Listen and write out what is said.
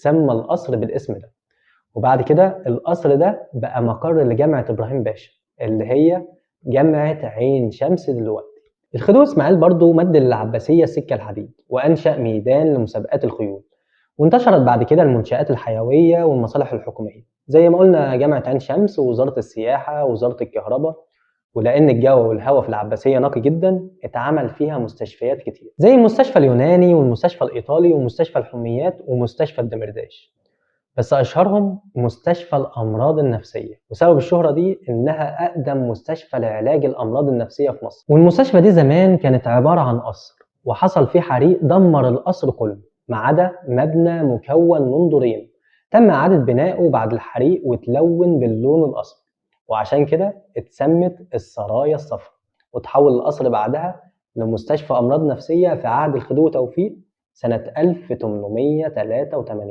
اتسمى القصر بالاسم ده. وبعد كده القصر ده بقى مقر لجامعة إبراهيم باشا اللي هي جامعة عين شمس دلوقتي. الخديوي إسماعيل برضو مد للعباسية السكة الحديد وأنشأ ميدان لمسابقات الخيول، وانتشرت بعد كده المنشآت الحيوية والمصالح الحكومية زي ما قلنا جامعة عين شمس ووزارة السياحة ووزارة الكهرباء. ولأن الجو والهواء في العباسية نقي جدا اتعمل فيها مستشفيات كتير زي المستشفى اليوناني والمستشفى الإيطالي ومستشفى الحميات ومستشفى الدمرداش، بس أشهرهم مستشفى الأمراض النفسية. وسبب الشهرة دي إنها أقدم مستشفى لعلاج الأمراض النفسية في مصر. والمستشفى دي زمان كانت عبارة عن قصر، وحصل فيه حريق دمر القصر كله ما عدا مبنى مكون من دورين تم إعادة بنائه بعد الحريق وتلون باللون الأصفر، وعشان كده اتسمت السرايا الصفراء. وتحول القصر بعدها لمستشفى أمراض نفسية في عهد الخديوي توفيق سنة 1883.